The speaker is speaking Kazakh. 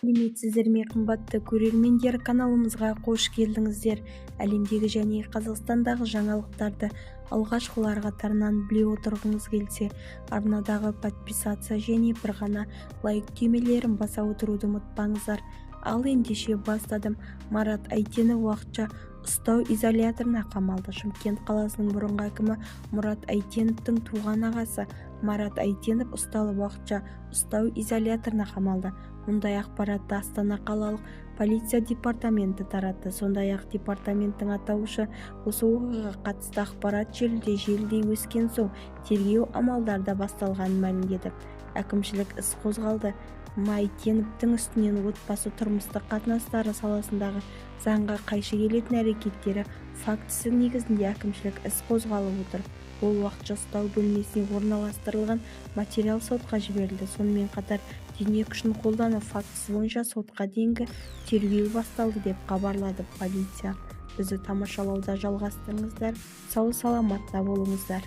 Сәлеметсіздер ме, қымбатты көрермендер! Каналымызға қош келдіңіздер! Әлемдегі және Қазақстандағы жаңалықтарды алғашқылар қатарынан біле отырғыңыз келсе, арнадағы подписаться және бір ғана лайк түймелерін баса отыруды ұмытпаңыздар. Ал ендеше, бастадым. Марат Әйтенов уақытша ұстау изоляторына қамалды. Шымкент қаласының бұрынғы әкімі Мұрат Әйтеновтің туған ағасы Марат Әйтенов ұсталып, уақытша ұстау изоляторына қамалды. Мұндай ақпаратты Астана қалалық полиция департаменті таратты. Сондай-ақ департаменттің атауынша, осы оқиғаға қатысты ақпарат желіде желдей өскен соң тергеу амалдары да басталғанын мәлімдеді. Әкімшілік іс қозғалды. Әйтеновтің үстінен отбасы-тұрмыстық қатынастары саласындағы заңға қайшы келетін әрекеттері фактісі негізінде әкімшілік іс қозғалып отыр. Ол уақытша ұстау бөлмесіне орналастырылған, материал сотқа жіберілді. Сонымен қатар дене күшін қолдану фактісі бойынша сотқа дейінгі тергеу басталды, деп хабарлады полиция. Бізді тамашалауды жалғастырыңыздар, сау-саламатта болыңыздар!